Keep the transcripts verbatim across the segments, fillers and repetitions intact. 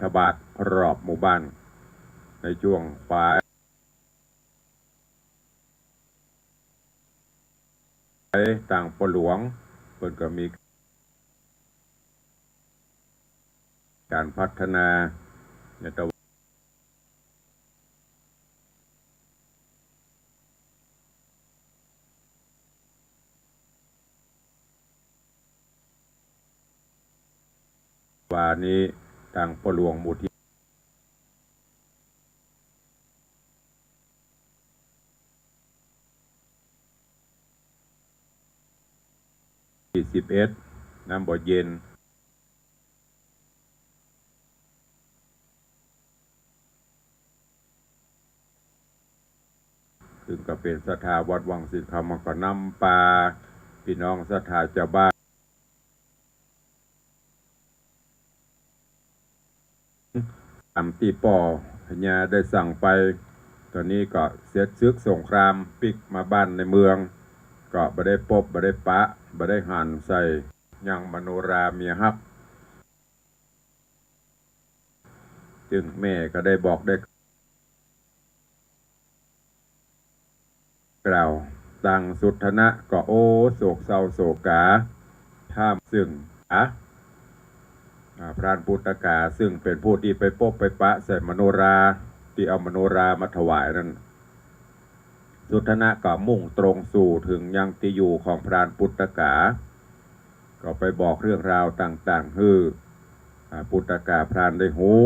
ทบาทรอบหมู่บ้าน ในช่วงปลาย ตางป้อหลวง เปิ้นก็มีก๋านพัฒนาในตะ ว่านี้ตางป้อหลวงหมู่ตี้ ตี้สิบเอ็ด น้ำบ่อเย็น ซึ่งก็เป๋นศรัทธาวัดวังสิงห์คำ ก็นำปาปี้น้องศรัทธาจาวบ้าน ต๋ามตี้ป้อพญาได้สั่งไป ต๋อนนี้ก็เสร็จศึกสงครามปิ๊กมาบ้านในเมือง ก็บ่ได้ปบ บ่ได้ปะ บ่ได้หันใส่ ยังมโนราเมียฮัก จึงแม่ก็ได้บอกได้ กล่าว ตางสุทธนะก็ โอ้ โศกเศร้าโศกา ท่ามซึ่ง อะ อ่า พรานปุตตกา ซึ่งเป๋นผู้ตี้ไปปบไปปะใส่มโนรา ตี้เอามโนรามาถวายนั้น สุทธนะก็มุ่งตรงสู่เถิงยังตี้อยู่ของพรานปุตตกา ก็ไปบอกเรื่องราวต่างๆ หื้อ อ่า ปุตตกาพรานได้ฮู้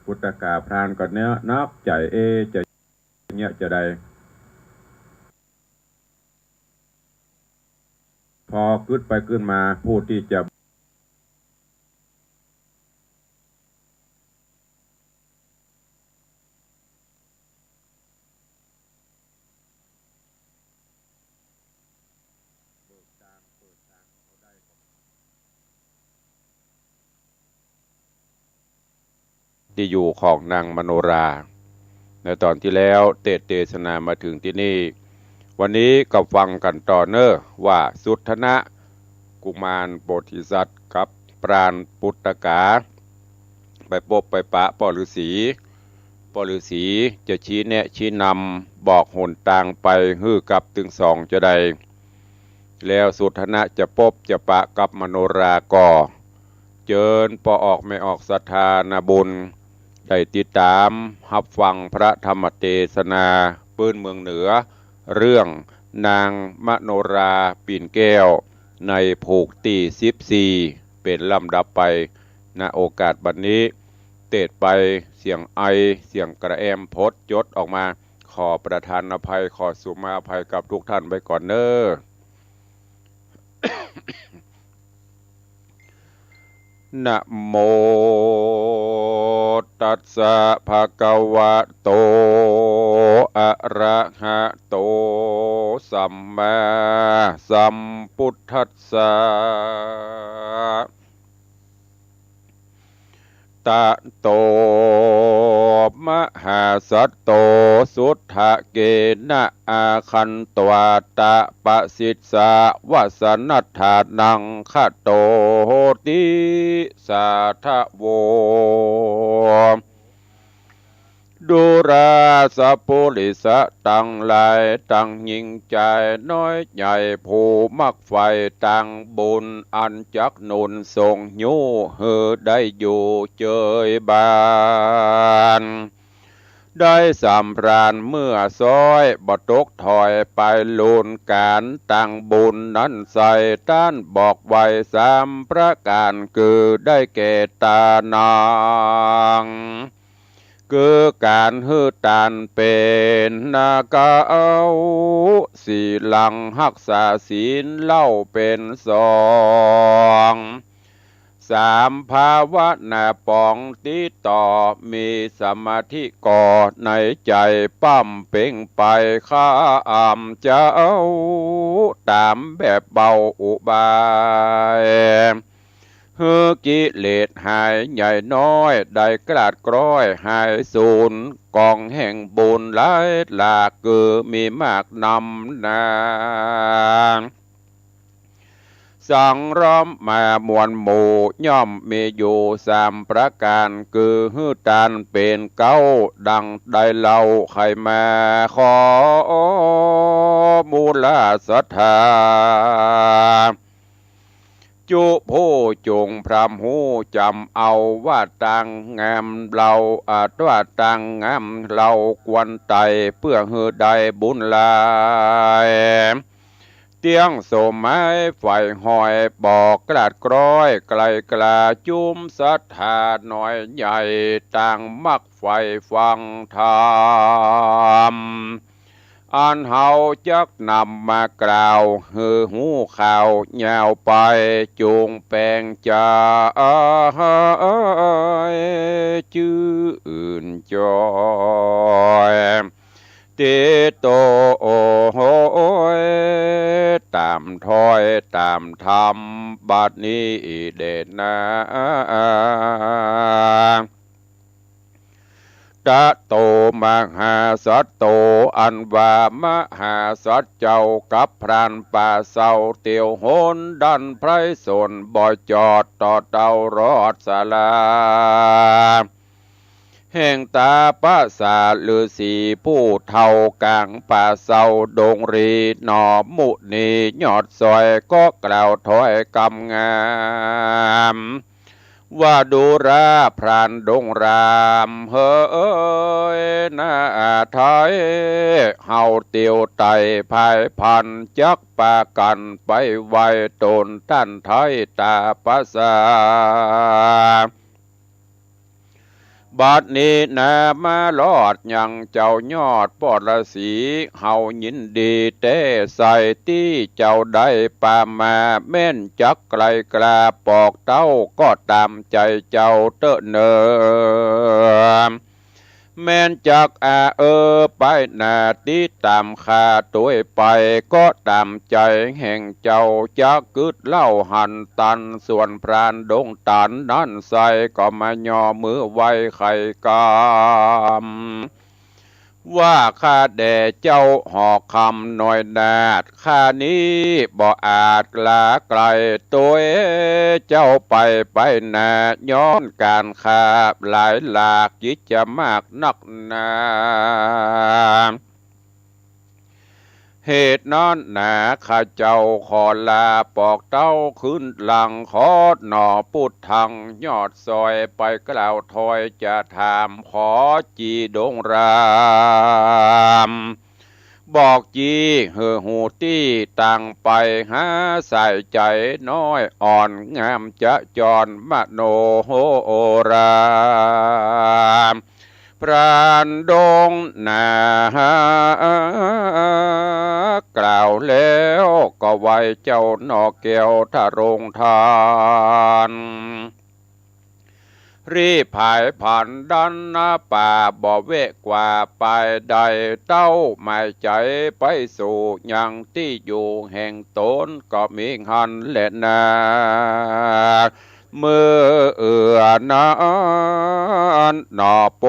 ปุตตกาพรานก็เนาะหนักใจ๋ เอ๊ะ จะ เยียะจาใด พอกึ๊ดไปกึ๊ดมา ผู้ตี้จะ ตี้อยู่ของนางมโนรา ในต๋อนตี้แล้วเตสน์เตสนามาเถิงตี้นี่ วันนี้ก็ฟังกั๋นต่อเน่อ ว่าสุทธนะกุมารโพธิสัตว์กับพรานปุตตกา ไปปบไปปะป้อฤๅษี ป้อฤๅษีจะชี้แนะชี้นำบอกหนตางไปหื้อกับตึงสองจาใด แล้วสุทธนะจะปบจะปะกับมโนราก่อ เจิญป้อออกแม่ออกศรัทธานาบุญ ได้ติดต๋ามฮับฟังพระธรรมเตสนาปื๊นเมืองเหนือ เรื่องนางมโนราปิ่นแก้ว ในผูกตี้สิบสี่ เป๋นลำดับไป ณ โอกาสบัดนี้ เตสน์ไปเสียงไอ เสียงกระแอมพดจดออกมา ขอประทานอภัย ขอสุมาอภัยกับทุกท่านไว้ก่อนเน่อ นะโม ตัสสะ ภะคะวะโต อะระหะโต สัมมาสัมพุทธัสสะ ตะโต มหาสัตโต สุทธะเกนะ อาคันตวาตะ ปะสิสสะ วะสะนัตถานัง ขะโตติ สาทะโว ดูราสะปุริสะตังหลาย ตังญิงจายน้อยใหญ่ ผู้มักใฝ่ตางบุญ อันจักหนุนส่งยู้หื้อได้อยู่เจยบาน ได้สำราญเมื่อซ้อย บ่ตกถอยไปลูนก๋าน ตางบุญนั้นใส่ต้านบอกไว้สามประก๋าน คือได้แก่ตานัง คือก๋านหื้อตานเป๋น นาเก๊า สีลัง ฮักษาศีลเล่าเป๋นสอง สาม ภาวนาปองติดต่อ มีสมาธิก่อในใจ๋ ป้ำเป่งไปข้ามเจ้า ต๋ามแบบเบาอุบาย หื้อกิเลสหายใหญ่น้อย ได้กลาดกร้อยหายสูญ ก๋องแห่งบุญหลายหลาก คือมีมากนำนา สังรอมมามวลหมู่ ย่อมมีอยู่สามประก๋าน คือหื้อตานเป๋นเก๊า ดังได้เล่า ใค่มาขอหมู่ละศรัทธา จุผู้จุ่งพร่ำฮู้จ๋ำเอา ว่าตังงามเฮา อาจว่าตังงามเฮาควรไต่ เปื้อหื้อได้บุญหลาย เตี้ยงโสมัยฝ่ายห้อย บ่กลาดกร้อยไกลกล้า จุมศรัทธาน้อยใหญ่ ต่างมักใฝ่ฟังธรรม อันเฮาจักนำมากล่าว หื้อฮู้ข่าวยาวไป จุ่งแป๋งใจ๋จื้นจ้อย ติดโต๋ต๋ามถ้อยต๋ามธรรม บัดนี้เด้อนา ตะโตมหาสัตโต อันว่ามหาสัตว์เจ้ากับพรานป่าเศร้า เตียวหนดันไพรสนบ่จอด ต่อเต้ารอดสารา แห่งตาปะสาฤๅษีผู้เฒ่ากลางป่าเศร้าดงรี หนอมุนียอดซอยก็กล่าวถ้อยกำงาม ว่าดูราพรานดงรามเหย นาไทย เฮาเตียวไต่ผายพัน จักปากั๋นไปไหว้ต๋นต้านไท้ต๋าปะสา บัดนี้นามารอดยังเจ้ายอดป้อฤๅษี เฮายินดีแต๊ใส่ตี้เจ้าได้ปามา แม่นจักไกลกล้าปอกเต้าก็ต๋ามใจ๋เจ้าเต๊อะเน่อ แม่นจักอาเออไปหน้าติดต๋ามข้าตวยไป ก็ต๋ามใจ๋แห่งเจ้า จะกึ๊ดเล่าหันตัน ส่วนพรานดงตันนั้นใส่ ก็มาย่อมือไหว้ไข่กำ ว่าข้าแด่เจ้าหอกคำน้อยนาถ ข้านี้บ่อาจลาไก๋ตวยเจ้าไป ไปหน้า ย้อนก๋านข้าหลายหลาก กิจจะมากนักหนา เหตุนั้นหนา ข้าเจ้าขอลาปอกเต้าคืนหลัง ขอหนอปุทธังยอดซอย ไปกล่าวถ้อยจะถาม ขอจีดงราม บอกจีหื้อฮู้ตี้ตางไป หาสายใจ๋น้อยอ่อนงามจะจรมโนโหรา พรานดงนา กล่าวแล้วก็ไหว้เจ้าหน่อแก้วทะโรงทาน รีบผายผันดันหน้าป่า บ่แวะกว่าไปใด เต้าหมายใจ๋ไปสู่ยังตี้อยู่แห่งต๋น ก็มีหั้นแลนา เมื่อเอือนั้นหนอ โพ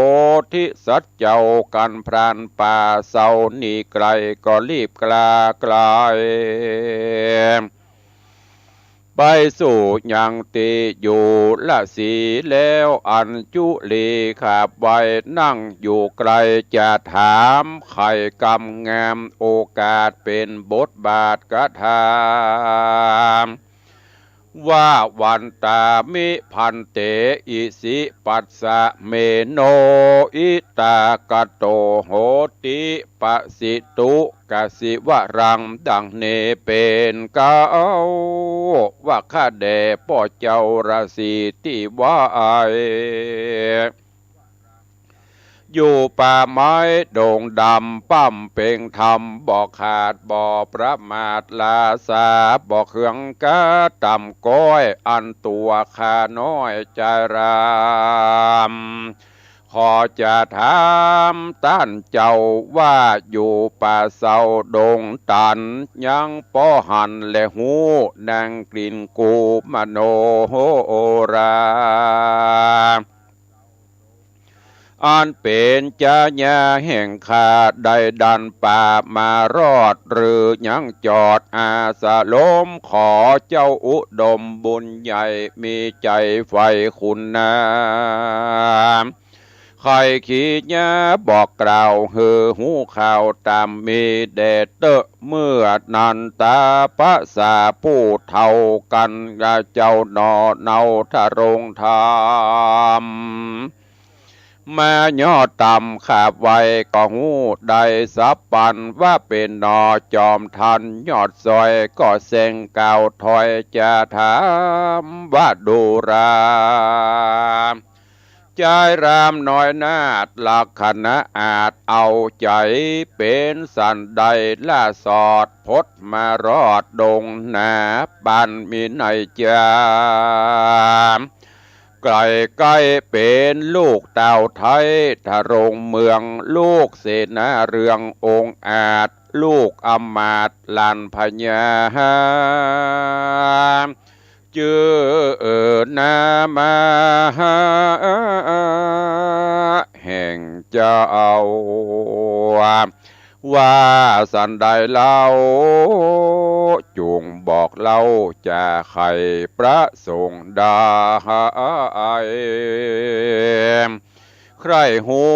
ธิสัตว์เจ้ากั๋นพรานป่าเศร้าหนีไก๋ ก็รีบกล้าไก๋ ไปสู่ยังตี้อยู่ฤๅษีแล้ว อันจุลีขาบไว้นั่งอยู่ไก๋ จะถามไขกำงาม โอกาสเป๋นบทบาทกระทำ ว่าวันตามิภันเต อิสิปัสสะเมโน อิตากะโตโหติ ปะสิตุกะสิวะรัง ดังนี้เป๋นเก๊า ว่าข้าแด่ป้อเจ้าฤๅษีตี้ไหว้ อยู่ป่าไม้ดงดำ ป้ำเป่งธรรมบ่ขาด บ่ประมาทลาสา บ่เคืองกระตำก้อย อันตั๋วข้าน้อยจาราม ขอจะถามต้านเจ้าว่า อยู่ป่าเศร้าดงตัน ยังป้อหันและฮู้นางกลิ่นกูมโนรา อ อันเป๋นจาญาแห่งข้าได้ดันปามารอด หรือยังจอดอาสรม ขอเจ้าอุดมบุญใหญ่ มีใจ๋ใฝ่คุณนา ใค่ขีญาบอกกล่าวหื้อฮู้ข่าวต๋ามมีแด่เต๊อะ เมื่อนั้นต๋าประสาผู้เฒ่ากั๋น เจ้าหน่อเนาทรงธรรม มายอดต่ำข้าไว้ก็ฮู้ได้สัพพันว่าเป๋นหนอ จอมทันยอดซอยก็เซ็งกล่าวถอยจะถามว่าดูรา จายรามน้อยนาฏลักษณะอาจเอาใจ๋ เป๋นสันใดล่าสอดพดมารอดดงนา ปันมีในจา ใก้ใก้เป๋นลูกเต้าไทยทรงเมือง ลูกเสนาเรืององอาจ ลูกอำมาตย์หลานพญา จื้อนามแห่งเจ้า ว่าสันใดเล่า จุ่งบอกเล่าจะใค่ประสงค์ได้ ใคร่ฮู้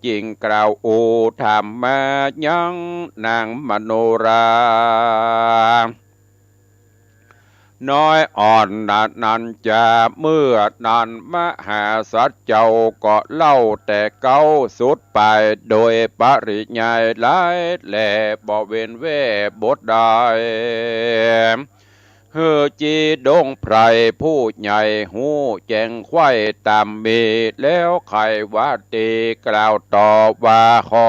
จริงกล่าวอู้ถามมายังนางมโนรา น้อยอ่อนนั้นจะ เมื่อนั้นมหาสัตว์เจ้าก็เล่าแต่เก๊าสุดไป โดยปริยายหลายแลบ่เว้นแว่บทใด หื้อจีดงไพร่ผู้ใหญ่ฮู้แจ้งไขว้ต๋ามมี แล้วใค่ว่าตีกล่าวต่อว่า ขอ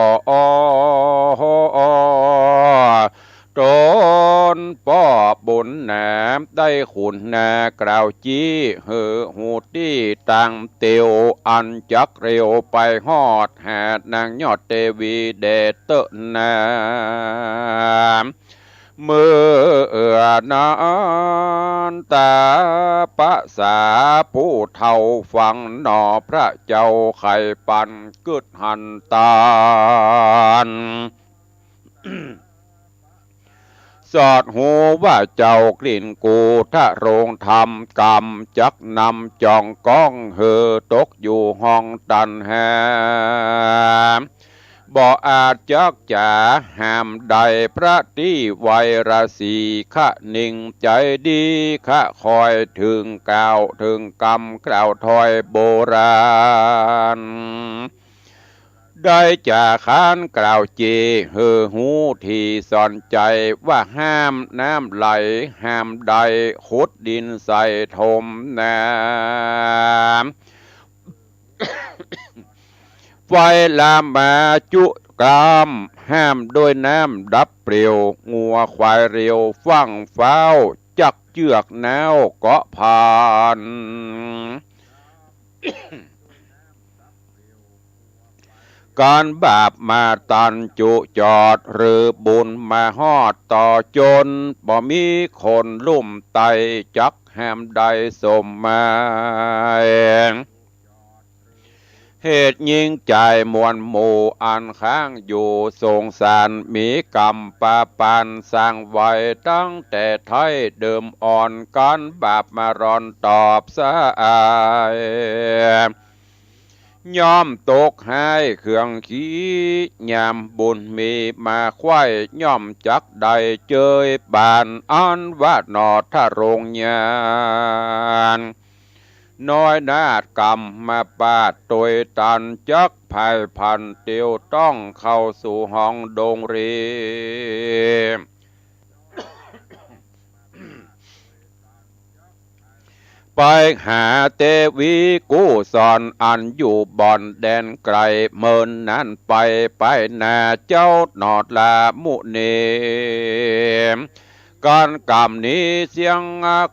ตนป้อบุญหนา ได้ขุนนาคราวจี้ หื้อฮู้ตี้ตางเตียว อันจักเร็วไปฮอดหานางยอดเตวีแด่เต๊อะนา เมื่อนั้นต๋าประสาผู้เฒ่าฟังหนอพระเจ้าใค่ปันกึ๊ดหันตาน สอดฮู้ว่าเจ้ากลิ่นกูทะโรงธรรมกำจักนำจองก้องหื้อตกอยู่ห้องตัณหา บ่อาจจักจ๋าห้ามได้พระตี้ไวยราศี คะนิ่งใจ๋ดี คะคอยเถิงกล่าวเถิงกำกล่าวถอยโบราณ ได้จ๋าขานกล่าวเจ หื้อฮู้ตี้สอนใจ๋ ว่าห้ามน้ำไหล ห้ามได้ขุดดินใส่ถมนา ไฟลามมาจุกล้ำ ห้ามด้วยน้ำดับเปลว งัวควายเร็วฟั่งฟ้าว จักเจือกน้าวเกาะพัน ก๋านบาปมาตันจุจอด หรือบุญมาฮอดต่อจน บ่มีคนลุ่มไต้ จักห้ามได้สมหมาย เหตุยิ่งใจ๋มวลหมู่อันค้างอยู่สงสาร มีกรรมปาปานสร้างไว้ตั้งแต่ไท้เดิมอ่อน ก๋านบาปมารอนตอบสาย ย่อมตกฮ้ายเคืองขี้ ยามบุญมีมาไขว้ ย่อมจักได้เจยบาน อันว่าหนอทะโรงญาณ น้อยนาฏกรรมมาปาดตวยตัน จักพ่ายผันเตียวต้องเข้าสู่ห้องดงเรียม ไปหาเตวีกู้สอนอันอยู่บ่อนแดนไก๋ เมินนั้นไปไปหน้าเจ้าหนอลามุนี ก๋านกำนี้เสียง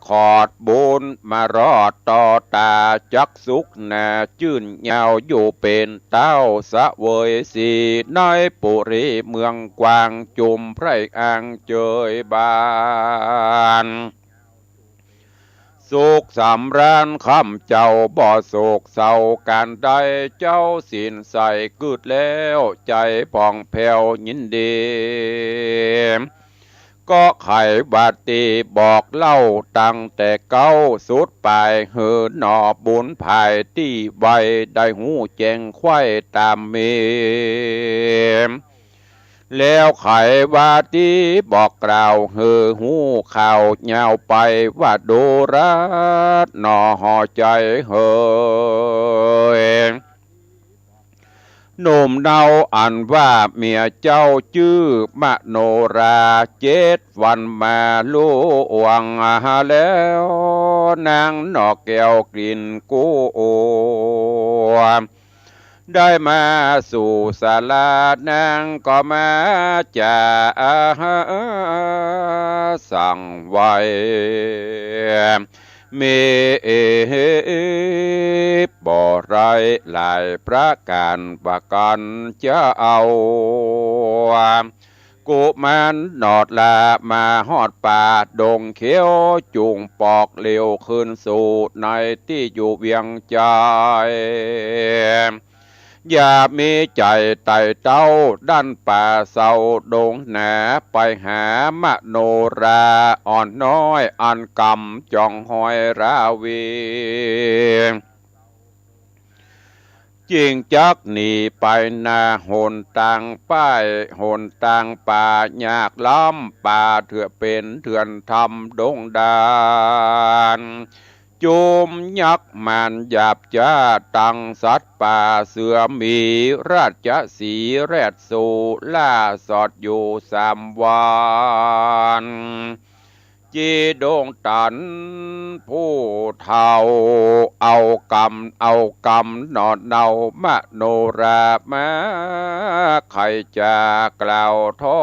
ขอดบุญมารอดต่อต๋า จักสุขหนาจื้นยาวอยู่เป๋นเต้าเสวยสี ในปุรีเมืองกว้างจุมไพร่อังเจยบาน สุขสำราญค่ำเจ้าบ่โศกเศร้าก๋านใด เจ้าศีลใสกึ๊ดแล้วใจ๋ผ่องแผ้วยินดี ก็ใค่ว่าตี้บอกเล่าตั้งแต่เก๊าสุดป๋าย หื้อหนอบุญผายตี้ไว ได้ฮู้แจ้งไขว้ต๋ามมี แล้วใค่ว่าตี้บอกกล่าวหื้อฮู้ข่าวยาวไป ว่าดูราษฎร์หนอหอใจ๋เฮย หนุ่มเนาอันว่าเมียเจ้าจื้อมโนรา เจ็ดวันมาล่วงแล้ว นางหนอแก้วกลิ่นกั๋ว ได้มาสู่ศาลา นางก็มาจ๋าสั่งไว้ มีบ่ไรหลายประก๋าน ว่ากั๋นจะเอา กุมารหนอดลามาฮอดป่าดงเขียว จุ่งปอกเลี้ยวคืนสู่ในตี้อยู่เวียงใจ๋ อย่ามีใจ๋ไต่เต้าด้านป่าเซาดงหนา ไปหามโนราอ่อนน้อยอันกำจองฮอยราวี จิ่งจักหนีไปนา หนตางป้ายหนตางป่ายากล้ำ ป่าเถื่อนเป๋นเถื่อนถ้ำดงดาน จุมยักษ์มารหยาบจ๊า ตังสัตว์ป่าเสือหมี ราชสีห์แรดสู่ ล่าสอดอยู่สามวัน จีดงตันผู้เฒ่า เอากำ เอากำหนอเนามโนรามา ใค่จะกล่าวถ้อ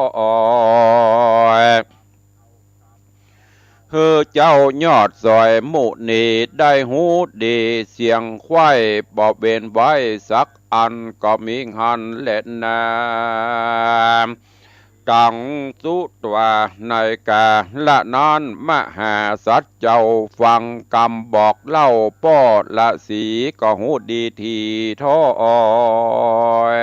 ย หื้อเจ้ายอดสอยมุนีได้ฮู้ดี เสียงไขว้บ่เว้นไว้สักอัน ก็มีหั้นแลนา ตังสุตวา ในกาละนั้น มหาสัตว์เจ้าฟังกำบอกเล่า ป้อละสีก็ฮู้ดีถี่ถ้อย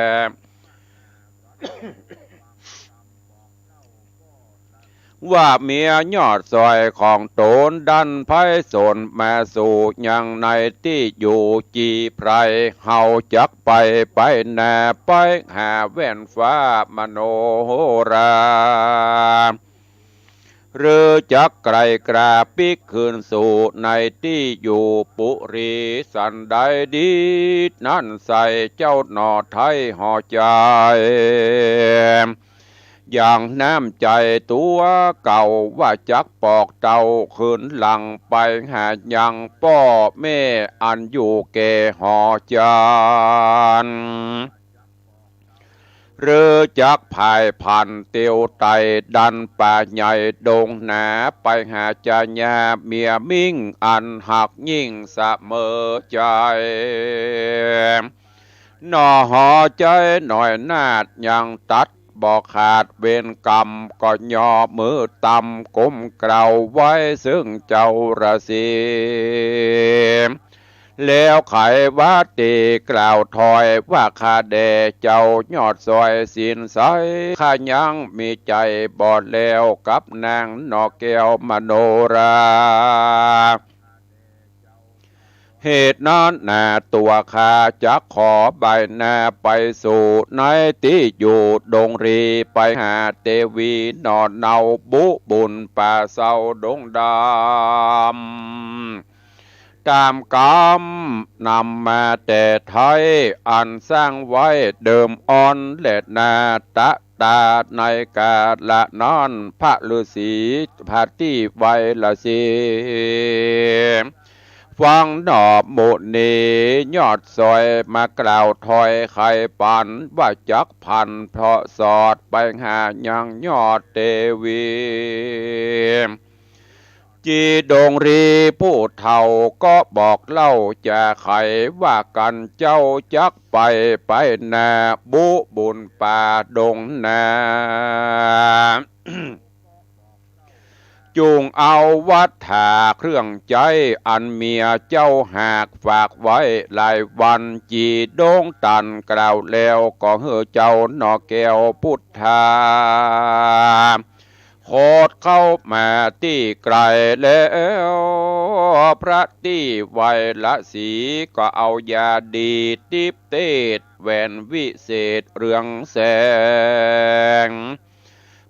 ว่าเมียยอดสอยของต๋นดันไพศลมาสู่ยังในตี้อยู่จีไพร เฮาจักไปไปนา ไปหาแว่นฟ้ามโนรา หรือจักไกลกราปิ๊กคืนสู่ในตี้อยู่ปุรีสันใดดี นั้นใส่เจ้าหน่อไท้หอใจ๋ ยังน้ำใจ๋ตั๋วเก่า ว่าจักปอกเต้าคืนหลัง ไปหายังป้อแม่อันอยู่แก่หอจัน หรือจักผายผันเตียวไต่ดันป่าใหญ่ดงหนา ไปหาจายาเมียมิ่งอันฮักยิ่งเสมอใจ๋ หน่อหอใจ๋หน่อยนาฏยังตัดบ่ขาด เวรกรรมก็ยอมือตำ ก้มเกล้าไหว้ซึ่งเจ้าราศี แล้วใค่ว่าตี้กล่าวถ้อยว่า ข้าแด่เจ้ายอดสอยศีลใส ข้ายังมีใจ๋บ่แล้วกับนางหน่อแก้วมโนรา เหตุนั้นนาตั๋วข้าจักขอบ่ายหน้าไปสู่ในตี้อยู่ดงรี ไปหาเตวีหน่อเนาบุบุญป่าเซาดงดำ ต๋ามกำนำมาแต่ไท้ อันสร้างไว้เดิมอ่อนแลนา ตะตาในกาละนั้น พระฤๅษีพระตี้ไวราศี ฟังหน่อมุนียอดสอยมากล่าวถ้อยไขปัน ว่าจักผันเพราะสอดไปหายังยอดเตวี จีดงรีผู้เฒ่าก็บอกเล่าจ๋าไขว่ากั๋น เจ้าจักไปไปนาบุบุญป่าดงนา จุ่งเอาวัตถาเครื่องใจ๊ อันเมียเจ้าหากฝากไว้หลายวัน จี๋ดงตันกล่าวแล้ว ก็หื้อเจ้าหน่อแก้วพุทธา โคจรเข้ามาตี้ใก้แล้ว พระตี้ไวรสีก็เอายาดีทิพเตศ แหวนวิเศษเรืองแสง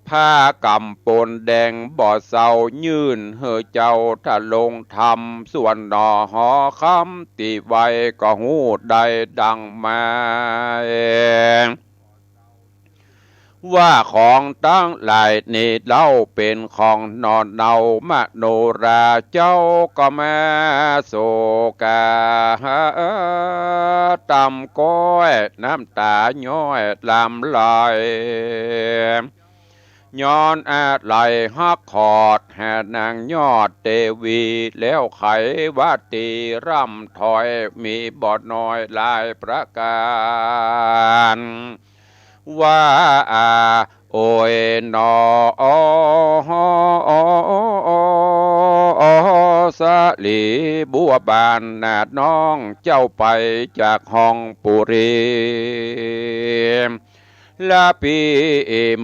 ผ้ากำปนแดงบ่เศร้า ยื่นหื้อเจ้าทรงธรรม ส่วนหน่อหอคำตี้ไวก็ฮู้ได้ดังหมาย ว่าของตังหลายนี้เล่าเป๋นของหน่อเนา มโนราเจ้าก็มาโศกา ตำก้อยน้ำต๋าย้อยหลั่งไหล ย้อนอาลัยฮักขอดหานางยอดเตวี แล้วไขว่าตี้ร่ำถ้อยมีบ่น้อยหลายประก๋าน ว่า โอยหนอ สาลีบัวบานนาน้องเจ้าไปจากห้องปุรี ละปี้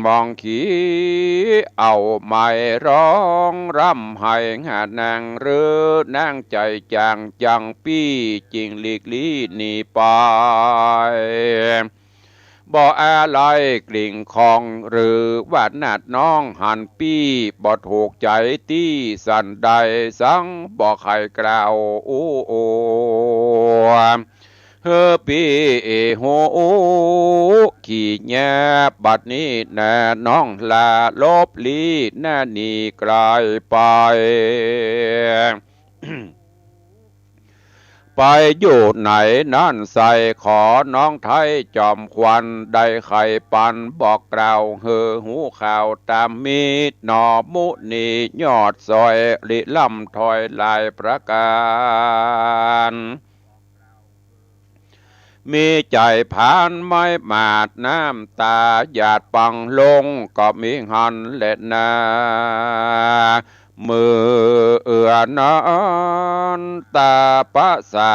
มองขี เอาไม้ร้องร่ำไห้หานาง หรือนางใจ๋จ๋างจังปี้ จึงหลีกลี้หนีไป บ่อาลัยกลิ้งคอง หรือว่านาดน้องหันปี้ บ่ถูกใจ๋ตี้สันใด สังบ่ใค่กล่าวอู้อวด หื้อปี้ฮู้ขี้แย้ บัดนี้นาน้องลาหลบลี้หน้าหนีไกลไป ไปอยู่ไหนนั้นไซร้ ขอน้องไท้จอมขวัญ ได้ไขปันบอกกล่าว หื้อฮู้ข่าวต๋ามมี หนอมุนียอดสอย ลิร่ำถ้อยหลายประก๋าน มีใจ๋ผานไม้หมาด น้ำต๋าหยาดปังลง ก็มีหั้นแหละนา เมื่อนั้นต๋าประสา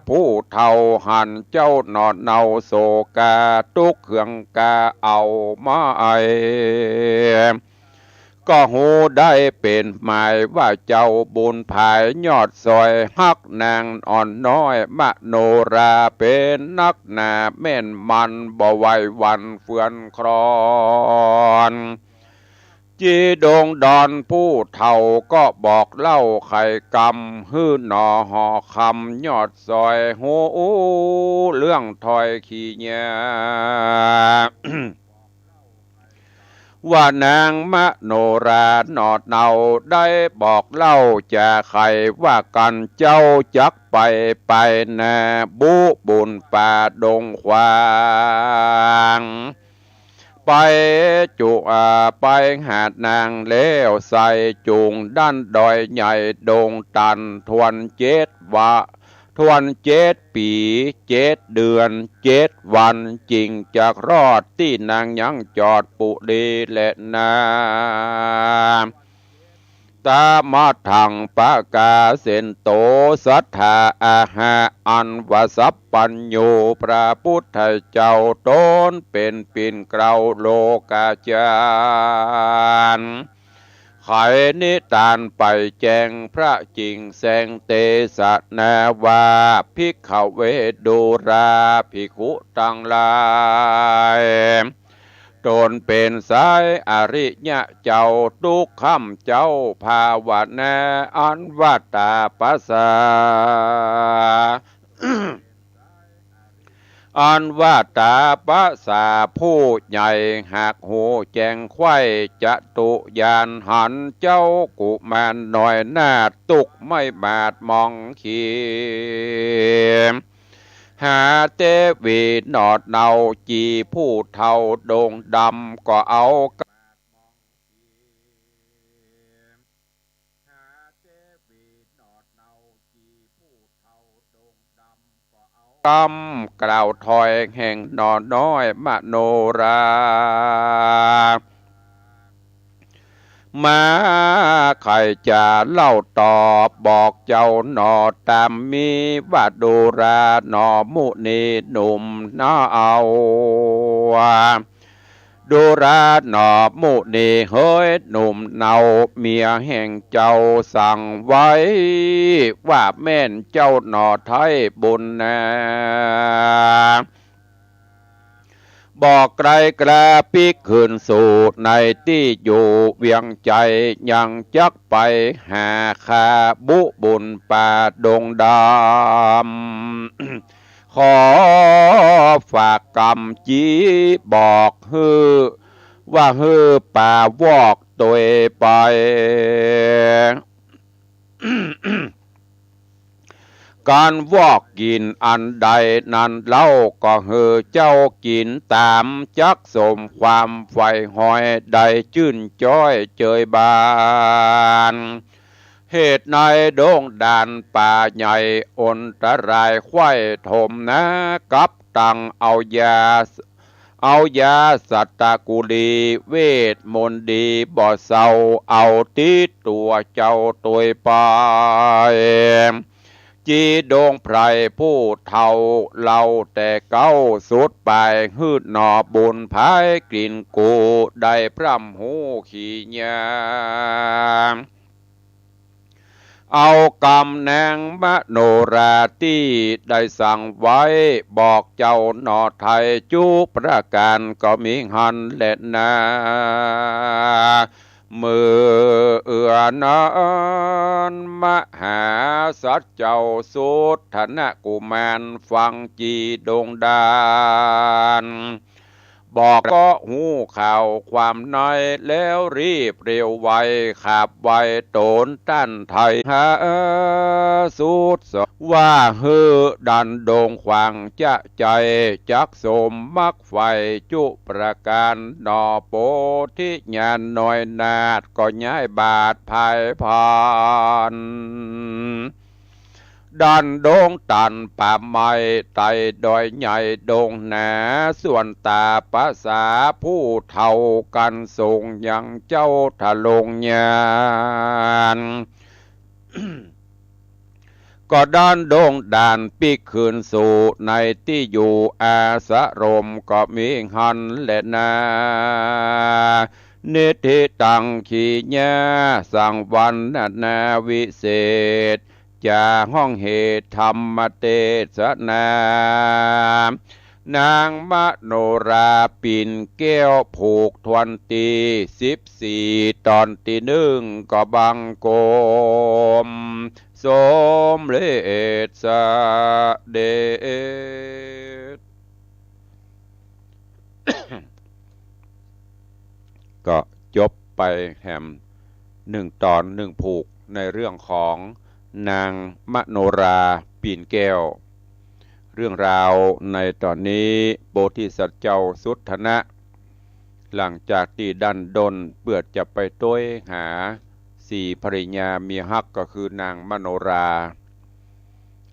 ผู้เฒ่า หันเจ้าหน่อเนาโศกา ตุ๊กข์เคืองกาเอาไม้ ก็ฮู้ได้เป๋นหมายว่า เจ้าบุญผายยอดสอย ฮักนางอ่อนน้อยมโนรา เป๋นนักหนาแม่นมัน บ่ไหวหวั่นเฟือนคลอน จี๋ดงดอนผู้เฒ่าก็บอกเล่าไขกำ หื้อหนอหอคำยอดสอย ฮู้เรื่องถ้อยขี้แย้ ว่านางมโนราหน่อเนา ได้บอกเล่าจ๋าไขว่า กั๋นเจ้าจักไป ไปนาบุบุญป่าดงขวาง ไปจุ อ่า ไปหานางแล้วไซร้ จุ่งด้านดอยใหญ่ดงตัน ทวนเจ็ดวะ ทวนเจ็ดปี๋ เจ็ดเดือน เจ็ดวัน จึงจักรอด ตี้นางยังจอดปุรีแลนา ตมะทังปะกาเสนโต สัตถาอาหะ อันว่าสัพพัญญู พระพุทธเจ้าต๋นเป๋นปิ่นเกล้าโลกาจารย์ ไขนิทานไปแจ้งพระจิ่งแสงเตสนาว่า ภิกขเวดูราภิกขุตังหลาย ต๋นเป๋นสายอริยะเจ้า ตุ๊กค่ำเจ้าภาวนา อันว่าต๋าประสา อันว่าต๋าประสาผู้ใหญ่ หากฮู้แจ้งใคว่จตุญาณ หันเจ้ากุมารน้อยนาฏ ตุ๊กไม้หมาดมองขี หาเตวีหน่อเนา จี๋ผู้เฒ่าดงดำก็เอา กำกล่าวถ้อยแห่งหน่อน้อยมโนรา มาใค่จะเล่าตอบบอกเจ้าหน่อต๋ามมีว่า ดูราหน่อมุนีหนุ่มเนา ดูราหน่อมุนีเหยหนุ่มเนา เมียแห่งเจ้าสั่งไว้ ว่าแม่นเจ้าหน่อไท้บุญนา บ่ไกลกราปิ๊กคืนสู่ในตี้อยู่เวียงใจ๋ ยังจักไปหาข้าบุบุญป่าดงดำ ขอฝากกำจี้บอกหื้อ ว่าหื้อป่าวอกตวยไป ก๋านวอกกิ๋นอันใดนั้นเล่า ก็หื้อเจ้ากิ๋นต๋าม จักสมความใฝ่หอย ได้จื้นจ้อยเจยบาน เหตุในดงด่านป่าใหญ่ อันตรายใคว่ถมนา กับตังเอายา เอายาสัตตกุลี เวทมนต์ดีบ่เซา เอาติดตั๋วเจ้าตวยไป จีดงไพร่ผู้เฒ่าเล่าแต่เก๊าสุดป๋าย หื้อหน่อบุญภายกลิ่นกู ได้พร่ำฮู้ขีญา เอากำนางมโนราตี้ได้สั่งไว้ บอกเจ้าหน่อไท้จุประก๋าน ก็มีหั้นแลนา เมื่อเอือนั้นมหาสัตว์เจ้าสุทธนกุมารฟังจีดงด่าน บอกก็ฮู้ข่าวความในแล้วรีบเร็วไว ขาบไหว้ต๋นต้านไท้หาสุดสอง ว่าหื้อด่านดงขวางจะใจ๋ จักสมมักใฝ่จุประก๋าน หน่อโพธิญาณน้อยนาฏ ก็ย้ายบาทผายผ่าน ด่านดงตันป่าไม้ ไต่ดอยใหญ่ดงหนา ส่วนต๋าภาษาผู้เฒ่ากั๋น ส่งยังเจ้าทะลงญาณ ก็ด่านดงด่านปิ๊กคืนสู่ในตี้อยู่อาสรม ก็มีหั้นแลนา นิทธิตังขีญา สังวรรณนาวิเศษ จาห้องเหตุธรรมเตสนา นางมโนราปิ่นแก้ว ผูกทวนตี้สิบสี่ ต๋อนตี้นึ่ง ก็บังคมสมเร็จเสด็จ ก็จบไปแหมนึ่งต๋อนนึ่งผูก ในเรื่องของนางมโนราปิ่นแก้ว เรื่องราวในต๋อนนี้ โพธิสัตว์เจ้าสุทธนะ หลังจากตี้ดั้นด้นเปื้อจะไปตวยหาสีภริยาเมียฮัก ก็คือนางมโนรา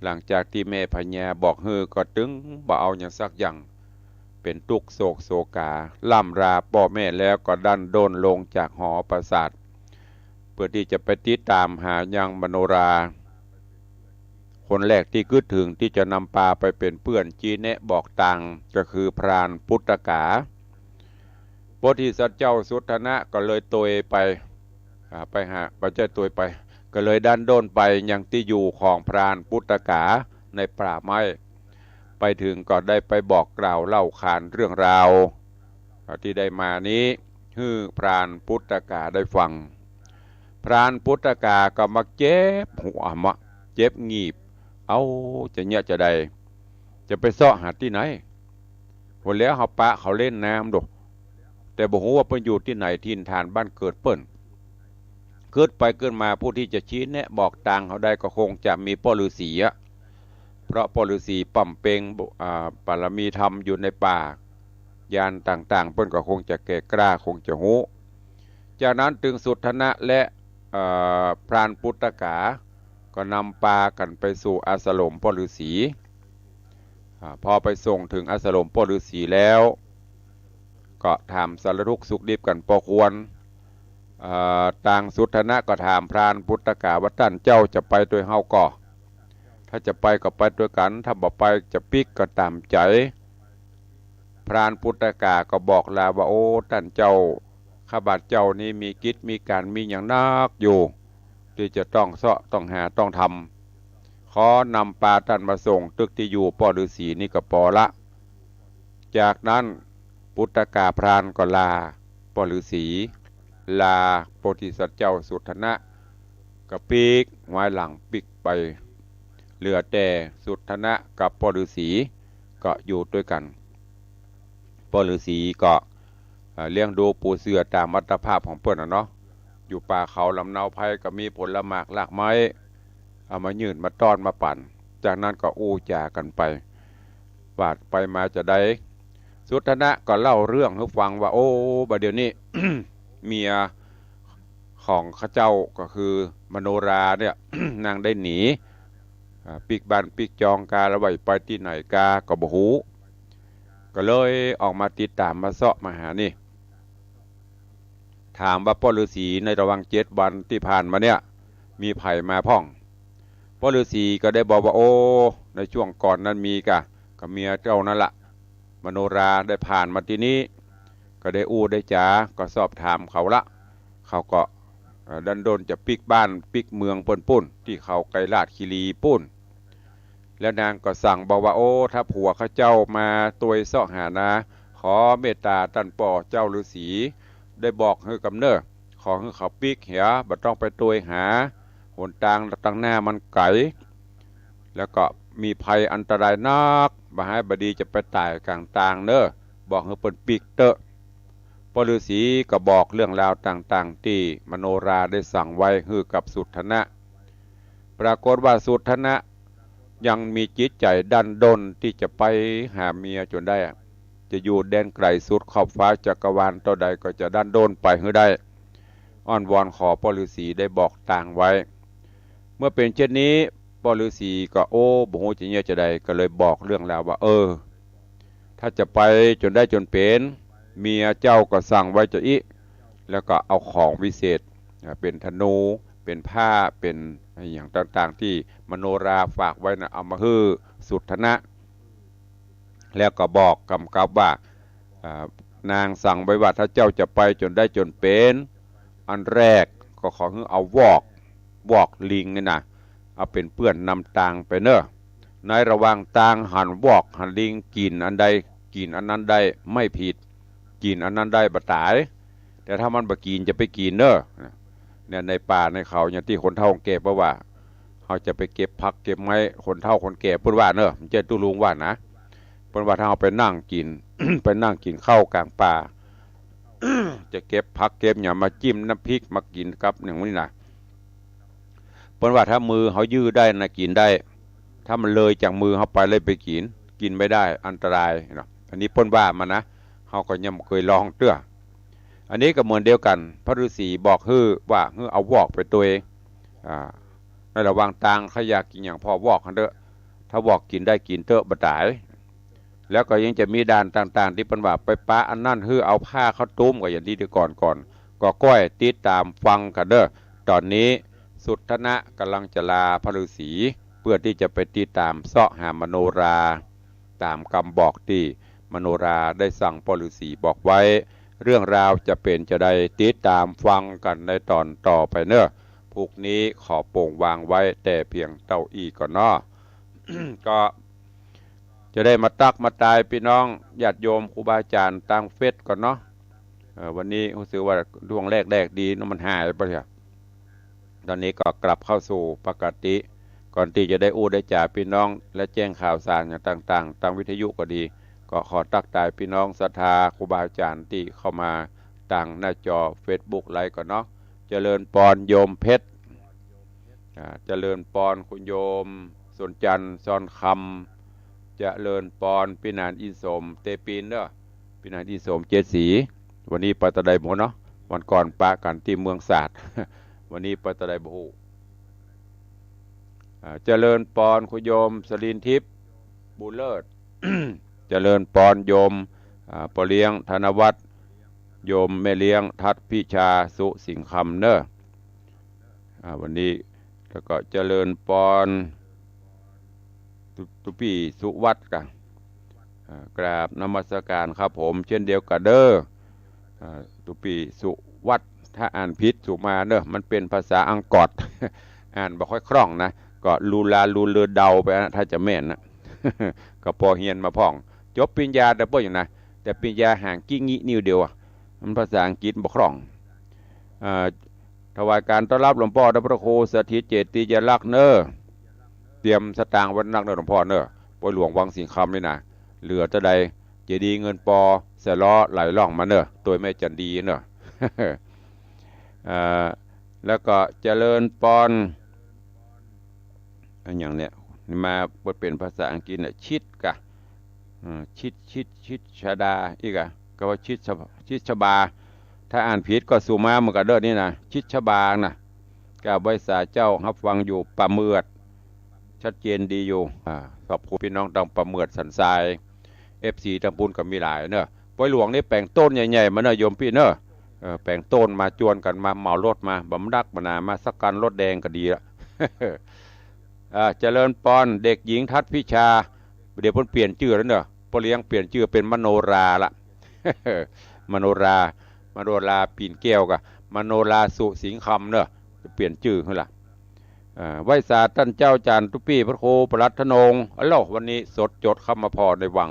หลังจากตี้แม่พญาบอกหื้อ ก็ตึงบ่เอาหยังสักอย่าง เป๋นตุ๊กข์โศกโศกา ล่ำราป้อแม่แล้ว ก็ดั้นด้นลงจากหอปราสาท เปื้อตี้จะไปติดต๋ามหานางมโนรา คนแรกตี้กึ๊ดเถิงตี้จะนำปาไปเป๋นเปื้อน จี๊แนะบอกตาง ก็คือพรานปุตตกา โพธิสัตว์เจ้าสุทธนะก็เลยตวยไป อ่า ไปหา บ่ใจ้ตวยไป ก็เลยดั้นด้นไปยังตี้อยู่ของพรานปุตตกาในป่าไม้ ไปเถิงก็ได้ไปบอกกล่าวเล่าขานเรื่องราว อ่า ตี้ได้มานี้ หื้อพรานปุตตกาได้ฟัง พรานปุตตกาก็มาเจ็บหัว มาเจ็บหงีบ เอ้า จะเยียะจาใด จะไปเซาะหาตี้ไหน หัวแล้วเฮาปะเขาเล่นน้ำดู แต่บ่ฮู้ว่าเปิ้นอยู่ตี้ไหน ถิ่นฐานบ้านเกิดเปิ้น กึ๊ดไปกึ๊ดมา ผู้ตี้จะชี้แนะบอกตางเฮาได้ก็คงจะมีป้อฤๅษีอะ เพราะป้อฤๅษีบำเพ็ญบุ อ่า บารมีธรรมอยู่ในป่า ญาณต่างๆ เปิ้นก็คงจะแก่กล้า คงจะฮู้ จากนั้นตึงสุทธนะและ เอ่อ พรานปุตตกา ก็นำปากั๋นไปสู่อาสรมป้อฤๅษี อ่า พอไปส่งเถิงอาสรมป้อฤๅษีแล้ว ก็ถามสารทุกข์สุขดิบกั๋นพอควร อ่า ตางสุทธนะก็ถามพรานปุตตกาว่า ต้านเจ้าจะไปตวยเฮาก่อ ถ้าจะไปก็ไปตวยกั๋น ถ้าบ่ไปจะปิ๊กก็ต๋ามใจ๋ พรานปุตตกาก็บอกลาว่า โอ้ ต้านเจ้า ข้าบาทเจ้านี้มีกิจมีก๋านมีหยังนักอยู่ ตี้จะต้องเซาะต้องหาต้องทำ ขอนำปาต้านมาส่งตึกตี้อยู่ป้อฤๅษีนี่ก็ปอละ จากนั้นปุตตกาพรานก็ลาป้อฤๅษี ลาโพธิสัตว์เจ้าสุทธนะ ก็ปิ๊กหงายหลังปิ๊กไป เหลือแต่สุทธนะกับป้อฤๅษีก็อยู่ตวยกั๋น ป้อฤๅษีก็ เอ่อ เลี้ยงดูปูเสือต๋ามอัตภาพของเปิ้นน่ะเนาะ อยู่ป่าเขาลำเนาไพรก็มีผลหมากรากไม้ เอามายื่นมาต้อนมาปั๋น จากนั้นก็อู้จ๋ากั๋นไป ว่าไปมาจาใด สุทธนะก็เล่าเรื่องหื้อฟังว่า โอ้ บ่าเดี่ยวนี้ เมียของข้าเจ้าก็คือมโนราเนี่ย นางได้หนี อ่า ปิ๊กบ้านปิ๊กจองกาละ ว่าไปตี้ไหนกาก็บ่ฮู้ ก็เลยออกมาติดต๋ามมาเซาะมาหานี่ ถามว่าป้อฤๅษีในระหว่างเจ็ดวันตี้ผ่านมาเนี่ย มีใผมาพ่อง ป้อฤๅษีก็ได้บอกว่า โอ้ ในช่วงก่อนนั้นมีก่ะ ก็เมียเจ้านั่นละ มโนราได้ผ่านมาตี้นี้ ก็ได้อู้ได้จ๋า ก็สอบถามเขาละ เขาก็ เอ่อ ดั้นด้นจะปิ๊กบ้านปิ๊กเมืองเปิ้นปู้น ตี้เขาไกรลาชคีรีปู้น แล้วนางก็สั่งบอกว่า โอ้ ถ้าผัวข้าเจ้ามาตวยเซาะหานา ขอเมตต๋าต้านป้อเจ้าฤๅษี ได้บอกหื้อกำเน่อ ขอหื้อเขาปิ๊กเหีย บ่ต้องไปตวยหา หนตางตังหน้ามันไก๋ แล้วก็มีภัยอันตรายนัก บ่าฮ้ายบ่าดีจะไปต๋ายก๋างตางเน่อ บอกหื้อเปิ้นปิ๊กเต๊อะ ป้อฤๅษีก็บอกเรื่องราวต่างๆ ตี้มโนราได้สั่งไว้หื้อกับสุทธนะ ปรากฏว่าสุทธนะยังมีจิตใจ๋ดั้นด้นตี้จะไปหาเมียจ๋นได้อะ จะอยู่แดนไก๋สุดขอบฟ้าจักรวาลเต้าใดก็จะดั้นด้นไปหื้อได้ อ้อนวอนขอป้อฤๅษีได้บอกตางไว้ เมื่อเป๋นเช่นนี้ ป้อฤๅษีก็ โอ้ บ่ฮู้จะเยียะจาใด ก็เลยบอกเรื่องราวว่า เออ ถ้าจะไปจ๋นได้จ๋นเป๋น เมียเจ้าก็สั่งไว้จาอี้ แล้วก็เอาของวิเศษ อ่า เป๋นธนู เป๋นผ้า เป๋นอะหยังต่างๆ ตี้มโนราฝากไว้น่ะ เอามาหื้อสุทธนะ แล้วก็บอกกำกับว่า อ่า นางสั่งไว้ว่า ถ้าเจ้าจะไปจ๋นได้จ๋นเป๋น อันแรกก็ขอหื้อเอาวอก วอกลิงนี่นะ เอาเป๋นเปื้อนนำตางไปเน่อ ในระหว่างตางหันวอกหันลิง กิ๋นอันใดกิ๋นอันนั้นได้ ไม่ผิด กิ๋นอันนั้นได้บ่ต๋าย แต่ถ้ามันบ่กิ๋นจะไปกิ๋นเน่อ เนี่ย ในป่าในเขาอย่างตี้คนเฒ่าคนแก่เปิ้นว่า เฮาจะไปเก็บผักเก็บไม้ คนเฒ่าคนแก่เปิ้นว่าเน่อ บ่ใจ้ตุ๊ลุงว่านะ เปิ้นว่าถ้าเฮาไปนั่งกิ๋น ไปนั่งกิ๋นข้าวก๋างป่า จะเก็บผักเก็บหยังมาจิ้มน้ำพริกมากิ๋นกับอย่างนี้นะ เปิ้นว่าถ้ามือเฮายื้อได้นะกิ๋นได้ ถ้ามันเลยจากมือเฮาไปแล้วไปกิ๋น กิ๋นไม่ได้ อันตรายเนาะ อันนี้เปิ้นว่ามานะ เฮาก็ยังบ่เกยลองเตื้อ อันนี้ก็เหมือนเดียวกั๋น พระฤๅษีบอกหื้อว่าหื้อเอาวอกไปตวย อ่า ในระหว่างตาง ใผอยากกิ๋นหยังผ่อวอกหั้นเต๊อะ ถ้าวอกกิ๋นได้กิ๋นเต๊อะบ่ต๋าย แล้วก็ยังจะมีด่านต่างๆ ตี้เปิ้นว่าไปปะอันนั้นหื้อเอาผ้าเข้าตุ้ม ก็อย่างตี้ก่อนๆ ก็ก้อยติดต๋ามฟังกั๋นเน่อ ต๋อนนี้สุทธนะก่ำลังจะลาพระฤๅษี เปื้อตี้จะไปติดต๋ามเซาะหามโนรา ต๋ามกำบอกตี้มโนราได้สั่งป้อฤๅษีบอกไว้ เรื่องราวจะเป๋นจาใดติดต๋ามฟังกั๋นในต๋อนต่อไปเน่อ พุกนี้ขอโป่งวางไว้แต่เพียงเต้าอี้ก่อนเนาะ ก็จะได้มาตั๊กมาตายปี้น้องญาติโยมครูบาอาจ๋ารย์ตางเฟซก่อนเนาะ เอ่อ วันนี้ฮู้สึกว่าช่วงแรกๆ ดีเนาะ มันหายไปเหีย ต๋อนนี้ก็กลับเข้าสู่ปกติ ก่อนตี้จะได้อู้ได้จ๋าปี้น้อง และแจ้งข่าวสารอย่างต่างๆ ตางวิทยุก็ดี ก็ขอตั๊กตายปี้น้องศรัทธาครูบาอาจ๋ารย์ตี้เข้ามาตางหน้าจอเฟซบุ๊กไลฟ์ก่อนเนาะ เจริญปอนโยมเพชร อ่า เจริญปอนคุณโยมสนจันทร์ ซอนคำ เจริญปอนปี้หนานอินสม เตปินเน่อ ปี้หนานอินสม เจ็ดสี วันนี้ไปตะใดบ่ฮู้เนาะ วันก่อนปะกั๋นตี้เมืองสาด วันนี้ไปตะใดบ่ฮู้ อ่า เจริญปอนคุณโยมสลินทิพย์ บุญเลิศ เจริญปอนโยม อ่า ป้อเลี้ยงธนวัฒน์ โยมแม่เลี้ยงทัดพิชา สุสิงห์คำเนอะ อ่า วันนี้ แล้วก็เจริญปอน ตุ๊ ตุ๊ปี้สุวัฒน์กะ อ่า กราบนมัสการครับผม เช่นเดียวกันเด้อ อ่า ตุ๊ปี้สุวัฒน์ ถ้าอ่านผิดสุมาเนอะ มันเป๋นภาษาอังกฤษ อ่านบ่ค่อยคล่องนะ ก็ลูลาลูเลอเดาไปนะ ถ้าจะแม่นนะ ก็ปอเฮียนมาพ่อง จบปริญญาแต่เปิ้นอยู่นะ แต่ปริญญาห่างกี้งี้นิ้วเดียวอะ มันภาษาอังกฤษบ่คล่อง อ่า ถวายการต้อนรับหลวงป้อ พระครูสถิตเจติยลักษณ์เนอะ เตรียมสตางค์ไว้นักเนอะหลวงป้อเนอะ ปอยหลวงวังสิงห์คำนี่นะ เหลือเต้าใด เจดีย์เงินปอ ใส่ล้อไหลล่องมาเนอะ ตวยแม่จันดีเนอะ อ่า แล้วก็เจริญปอน อันอย่างเนี้ย มาเป๋นภาษาอังกฤษเนี่ย ชิดกะ อ่า ชิด ชิด ชิดชดา อีกอะ ก็ว่าชิดชบ- ชิดชบา ถ้าอ่านผิดก็สุมาเหมือนกันเด้อนี่นะ ชิดชบานะ กราบไหว้สาเจ้า ฮับฟังอยู่ป่าเมือด ชัดเจนดีอยู่ อ่า ขอบคุณพี่น้องตางป่าเมือดสันทราย เอฟซี ตางปู้นก็มีหลายเนอะ ปอยหลวงนี่แป๋งโต้นใหญ่ๆ มาเนอะโยมปี้เนอะ เออ แป๋งโต้นมาจวนกั๋นมา เหมารถมา บ่นักบ่หนา มาสักคันรถแดงก็ดีละ อ่า เจริญปอน เด็กหญิงทัดพิชา เดี๋ยวเปิ้นเปลี่ยนจื้อแล้วเนอะ ป้อเลี้ยงเปลี่ยนจื้อเป๋นมโนราละ มโนรา มโนราปิ่นแก้วกะ มโนราสุสิงห์คำเนอะ จะเปลี่ยนจื้อหื้อละ อ่า ไหว้สาต้านเจ้าจารย์ตุ๊ปี้ พระครูประหลัดธนง อัลโหล วันนี้สดจดเข้ามาผ่อในวัง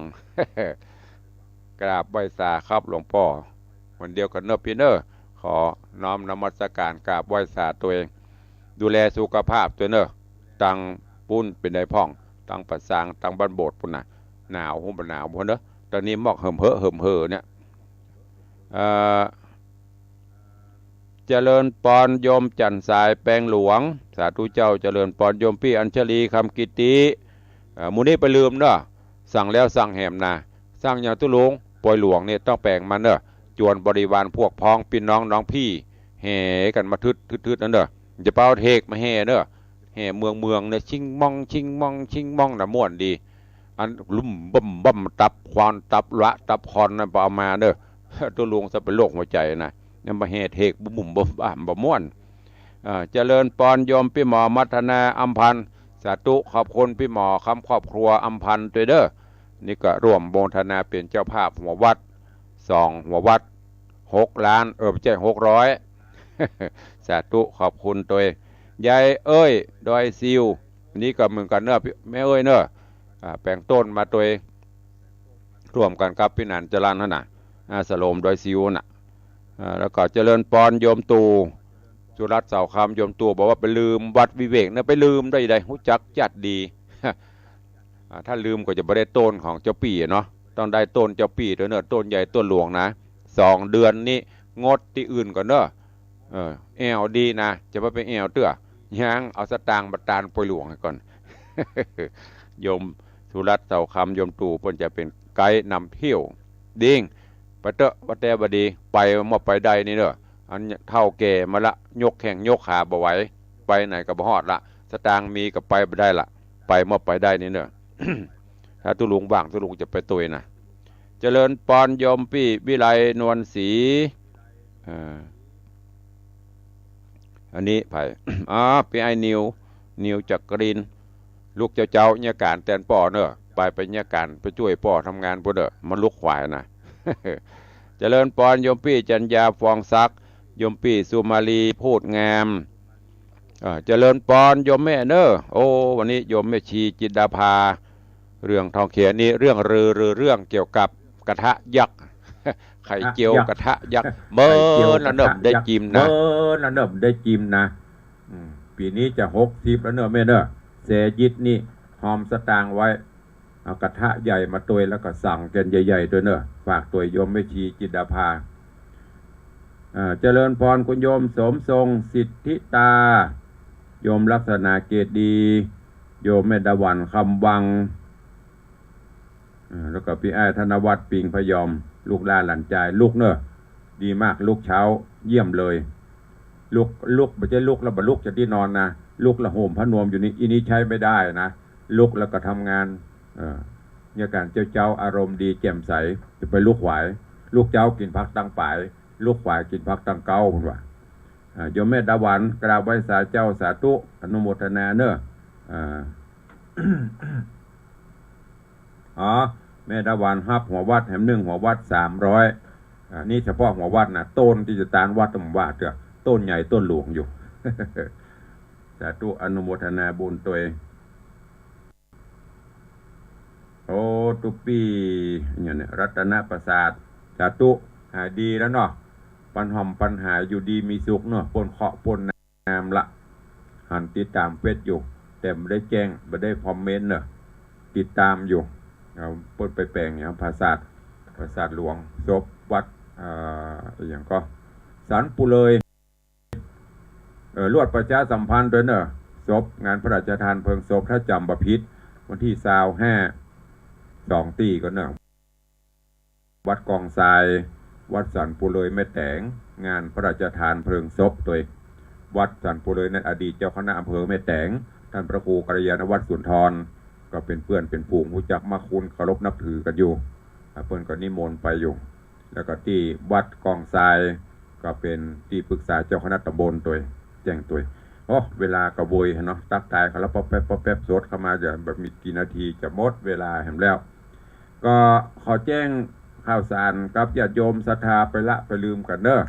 กราบไหว้สาครับหลวงป้อ วันเดียวกั๋นเนอะปี้เนอะ ขอน้อมนมัสการกราบไหว้สาตวย ดูแลสุขภาพตวยเนอะ ตางปู้นเป๋นใดพ่อง ตางป่าซาง ตางบ้านโบสถ์ปู้นน่ะ หนาว ฮู้บ่หนาวบ่เนอะ ต๋อนนี้หมอกเหิมเหอะเหิมเหอเนี่ย เอ่อ เจริญปอนโยมจันทร์สายแปงหลวง สาธุเจ้า เจริญปอนโยมปี้อัญชลี คำกิตติ เอ่อ หมู่นี้ไปลืมเนอะ สั่งแล้วสั่งแหมนา สั่งอย่างตุ๊ลุง ปอยหลวงเนี่ยต้องแป๋งมาเนอะ จวนบริวารพวกพ้องปี้น้องน้องพี่ แห่กั๋นมาทึดทึดทึดนั่นเนอะ จะไปเอาเทกมาแห่เนอะ แห่เมืองเมืองเนี่ย ชิงมอง ชิงมอง ชิงมองน่ะม่วนดี อันลุ่มบ่มบ่มตับควานตับละตับคอนนั่นไปเอามาเนอะ ตุ๊ลุงจะเป๋นโรคหัวใจ๋นะ นั่นมาแห่เทกบุ่มบุ่มบ่มบ่าบ่ม่วน เอ่อ เจริญปอนโยมปี้หมอมัทนาอำพันธ์ สาธุ ขอบคุณปี้หมอคำครอบครัวอำพันธ์ตวยเด้อ นี่ก็ร่วมโมทนาเป๋นเจ้าภาพหัววัด สองหัววัด หกล้าน เออ ไม่ใช่ หกร้อย สาธุ ขอบคุณตวย ยายเอ้ย ดอยซิว นี่ก็เหมือนกั๋นเนอะ แม่เอ้ยเนอะ อ่า แป๋งโต้นมาตวย ร่วมกั๋นกับปี้หนานจรัญหั้นน่ะ อ่า สโลมดอยซิวน่ะ อ่า แล้วก็เจริญปอนโยมตู่ สุรัตน์เสาคำ โยมตู่บอกว่าไปลืมวัดวิเวกเนอะ ไปลืมได้ใด ฮู้จักจัดดี อ่า ถ้าลืมก็จะบ่ได้โต้นของเจ้าปี้อะเนาะ ต้องได้โต้นเจ้าปี้ตวยเนอะ โต้นใหญ่โต้นหลวงนะ สองเดือนนี้งดตี้อื่นก่อนเนอะ เออ แอ่วดีนะ จะบ่ไปแอ่วเตื้อ ยังเอาสตางค์มาตานปอยหลวงก่อน โยมสุรัตน์เสาคำ โยมตู่เปิ้นจะเป๋นไกด์นำเที่ยว ดิ้ง ไปเต๊อะ ว่าแต่บ่ดี ไปเมื่อไปได้นี่เนอะ อันเฒ่าแก่มาละ ยกแข้งยกขาบ่ไหว ไปไหนก็บ่ฮอดละ สตางค์มีก็ไปบ่ได้ละ ไปเมื่อไปได้นี่เนอะ ถ้าตุ๊ลุงว่างตุ๊ลุงจะไปตวยนะ เจริญปอนโยมปี้วิไลนวลศรี อ่า อันนี้ไผ อ๋อ ปี้ไอ้นิว นิวจักรินทร์ ลุกเจ๊าๆ เยียะก๋านแตนป้อเนอะ ไป ไปเยียะก๋าน ไปจ้วยป้อทำงานปู้นเนอะ มาลุกขวายนะ เจริญปอนโยมปี้จัญญา ฟองศักดิ์ โยมปี้สุมาลี พูดงาม เอ่อ เจริญปอนโยมแม่เนอะ โอ้ วันนี้โยมแม่ชีจินดาภา เรืองทองเขียวนี่เรื่องลือ ลือเรื่องเกี่ยวกับกระทะยักษ์ ไข่เจียวกระทะยักษ์ ไข่เจียวกระทะยักษ์ เมินละเนิ่มได้กิ๋มนะ เมินละเนิ่มได้กิ๋มนะ อืม ปี๋นี้จะหกสิบแล้วเนอะแม่เนอะ เสยิดนี่หอมสตางค์ไว้ เอากระทะใหญ่มาตวย แล้วก็สั่งกั๋นใหญ่ๆ ตวยเนอะ ฝากตวยโยมแม่ชีจินดาภา อ่า เจริญปอนคุณโยมสมทรงสิทธิตา โยมลักษณะเกตดี โยมแม่ดาหวันคำวัง อ่า แล้วก็ปี้อ้ายธนวัฒน์ปิงพยอม ลุกหล้านหลานจาย ลุกเนอะ ดีมาก ลุกเจ๊า เยี่ยมเลย ลุก ลุก บ่ใจ้ลุกแล้วบ่ลุกจากตี้นอนนะ ลุกแล้วโหมผ้านวมอยู่นี่ อี้นี้ใจ๊ไม่ได้นะ ลุกแล้วก็ทำงาน เออ เยียะก๋านเจ๊าๆ อารมณ์ดีแจ่มใส จะไปลุกขวาย ลุกเจ๊ากิ๋นผักตั้งป๋าย ลูกขวายกิ๋นผักตังเก๊า เปิ้นว่า อ่า โยมแม่ดาหวัน กราบไหว้สาเจ้า สาธุ อนุโมทนาเน่อ อ่า อ๋อ แม่ดาหวันฮับหัววัดแหมนึ่งหัววัดสามร้อย อ่า นี่เฉพาะหัววัดนะ ต้นตี้จะตานวัดบ่าเตื้อ ต้นใหญ่ต้นหลวงอยู่ สาธุ อนุโมทนาบุญตวย โอ้ ตุ๊ปี้ เนี่ย รัตนประสาท สาธุ หายดีแล้วเนาะ ปันห่มปันหาย อยู่ดีมีสุขเนาะ ป๊นเคราะห์ป๊นน้ำละ หันติดต๋ามเฟซอยู่ แต่บ่ได้แจ้ง บ่ได้คอมเมนต์เนาะ ติดต๋ามอยู่ เอา เปิ้นไปแป๋งอย่างปราสาท ปราสาทหลวง ศพวัด เอ่อ อะหยังก็ สันปูเลย เออ ลวดประชาสัมพันธ์ตวยเน่อ ศพ งานพระราชทานเพลิงศพ ถ้าจ๋ำบ่ผิด วันตี้ซาวห้า สองตี้ก่อเน่อ วัดกองทราย วัดสันปูเลยแม่แต๋ง งานพระราชทานเพลิงศพตวย วัดสันปูเลยนั้น อดีตเจ้าคณะอำเภอแม่แต๋ง ต้านพระครูกัลยาณวัฒน์สุนทร ก็เป๋นเปื้อนเป๋นฝูง ฮู้จักมักคุ้นเคารพนับถือกั๋นอยู่ อ่า เปิ้นก็นิมนต์ไปอยู่ แล้วก็ตี้วัดกองทราย ก็เป๋นตี้ปรึกษาเจ้าคณะต๋ำบลตวย แจ้งตวย โอ้ เวลาก็โวยเนาะ ตั๊กตายเขาแล้ว ป๊อบแป๊บ ป๊อบแป๊บ สดเข้ามา จะแบบมีกี่นาที จะหมดเวลาแหมแล้ว ก็ขอแจ้งข่าวสารกับญาติโยมศรัทธาไปละไปลืมกั๋นเน่อ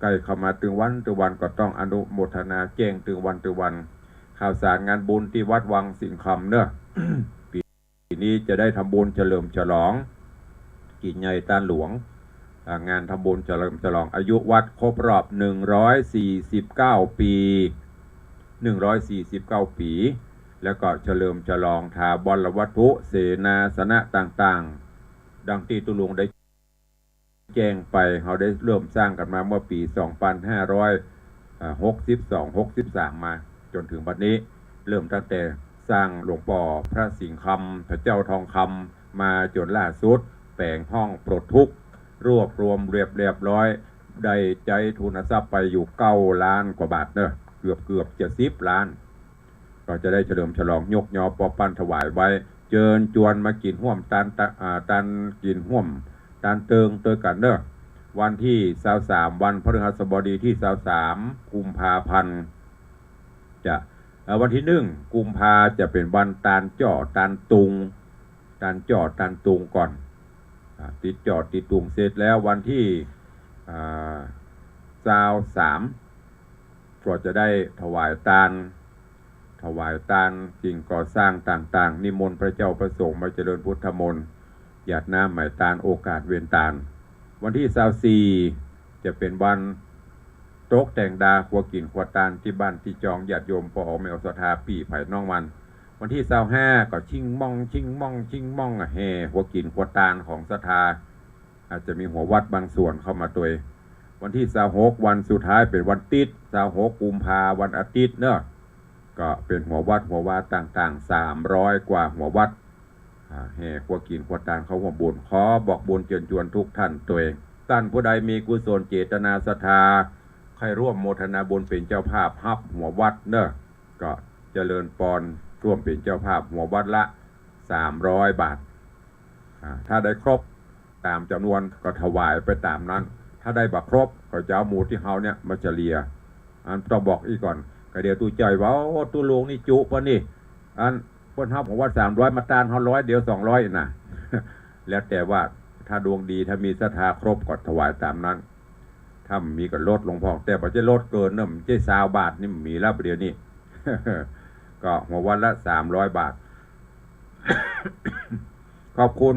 ใก้เข้ามาตึงวันตึงวัน ก็ต้องอนุโมทนาแจ้งตึงวันตึงวัน ข่าวสารงานบุญตี้วัดวังสิงห์คำเน่อ ปี๋นี้จะได้ทำบุญเฉลิมฉลอง กิ๋นใหญ่ต้านหลวง อ่า งานทำบุญเฉลิมฉลองอายุวัดครบรอบหนึ่งร้อยสี่สิบเก้าปี๋ หนึ่งร้อยสี่สิบเก้าปี๋ แล้วก็เฉลิมฉลองถาวรวัตถุ เสนาสนะต่างๆ ดังตี้ตุ๊ลุงได้แจ้งไป เฮาได้เริ่มสร้างกั๋นมาเมื่อปี๋สองปันห้าร้อยหกสิบสอง หกสิบสาม มา จ๋นเถิงบัดนี้ เริ่มตั้งแต่สร้างหลวงป้อพระสิงห์คำ พระเจ้าทองคำ มาจ๋นล่าสุด แป๋งห้องปลดทุกข์ รวบรวมเรียบ เรียบร้อย ได้ใจ๊ทุนทรัพย์ไปอยู่เก้าล้านกว่าบาทเน่อ เกือบ เกือบจะสิบล้าน ก็จะได้เฉลิมฉลองยกยอปอปั้นถวายไว้ เจิญจวนมากิ๋นฮ่วมตานตะ อ่า ตานกิ๋นฮ่วมตานเติงตวยกั๋นเน่อ วันตี้ซาวสาม วันพฤหัสบดีตี้ซาวสาม กุมภาพันธ์ จะ เอ่อ วันตี้หนึ่ง กุมภาจะเป๋นวันตานจ้อตานตุง ตานจ้อตานตุงก่อน อ่า ติดจ้อติดตุงเสร็จแล้ว วันตี้ อ่า ซาวสาม ก็จะได้ถวายตาน ถวายตานสิ่งก่อสร้างต่างๆ นิมนต์พระเจ้าพระสงฆ์มาเจริญพุทธมนต์ หยาดน้ำไหม้ตาน โอกาสเวรตาน วันตี้ซาวสี่ จะเป๋นวันตกแต่งดาครัวกิ๋นครัวตานตี้บ้านตี้จอง ญาติโยมป้อแม่ศรัทธาปี้ผายน้องมัน วันตี้ซาวห้า ก็ชิ่งม่อง ชิ่งม่อง ชิ่งม่อง แห่ครัวกิ๋นครัวตานของศรัทธา อาจจะมีหัววัดบางส่วนเข้ามาตวย วันตี้ซาวหก วันสุดท้ายเป๋นวันติ๊ด ซาวหก กุมภา วันอาทิตย์เน่อ ก็เป๋นหัววัดหัววาต่างๆ สามร้อยกว่าหัววัด อ่า แห่ครัวกิ๋นครัวตานเข้าฮ่วมบุญ ขอบอกบุญเจิญจวนทุกท่านตวย ต้านผู้ใดมีกุศลเจตนาศรัทธา ใค่ร่วมโมทนาบุญเป๋นเจ้าภาพฮับหัววัดเน่อ ก็เจริญปอนร่วมเป๋นเจ้าภาพหัววัดละสามร้อยบาท อ่า ถ้าได้ครบต๋ามจ๋ำนวนก็ถวายไปต๋ามนั้น ถ้าได้บ่ครบก็จะเอาหมู่ตี้เฮาเนี่ยมาเฉลี่ย อันต้องบอกอี้ก่อน กะเดี๋ยวตุ๊จ้อยว่า โอ้ ตุ๊ลุงนี่จุ๊ปะนี่ อันเปิ้นฮับของวัดสามร้อย มาตานเฮาร้อยเดียวสองร้อยน่ะ แล้วแต่ว่าถ้าดวงดี ถ้ามีศรัทธาครบก็ถวายต๋ามนั้น ถ้ามีก็ลดลงพ่อง แต่บ่ใจ้ลดเกินเน่อ บ่ใจ้ซาวบาทนี่มีแล้วเดี๋ยวนี้ ก็หัววัดละสามร้อยบาท ขอบคุณ